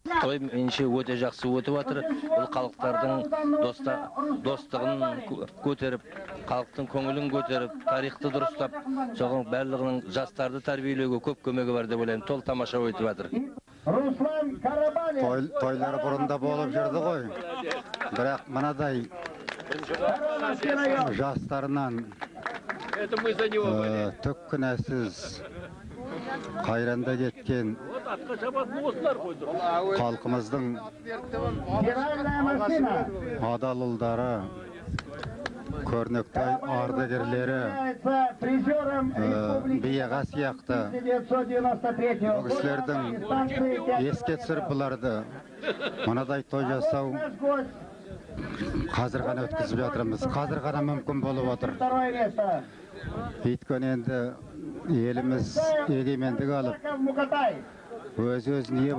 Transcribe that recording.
Той меніңше өте жақсы өтіп жатыр. Бұл халықтардың достығын көтеріп, халықтың көңілін көтеріп, тарихты дұрыстап, соған барлығының жастарды тәрбиелеуге көп көмегі бар деп ойлаймын. Тол тамаша өтіп жатыр. Руслан Карабалин. Той, тойлар бұрында болып жүрді ғой, бірақ мынадай жастарынан түк кінәсіз қайранда кеткен халқымыздың Стиральная машина. Адал ұлдары, көрнекті ардагерлері, Является призером республики би аға сияқты 1993 бұл кісілердің года. Еске түсіріп, бұларды мынадай той жасау Наш гость. Қазір ғана өткізіп жатырмыз, қазір ғана мүмкін болып отыр. Второе место. Өйткені енді еліміз егемендік алып, Яков Мукатай. өз өзіне ие.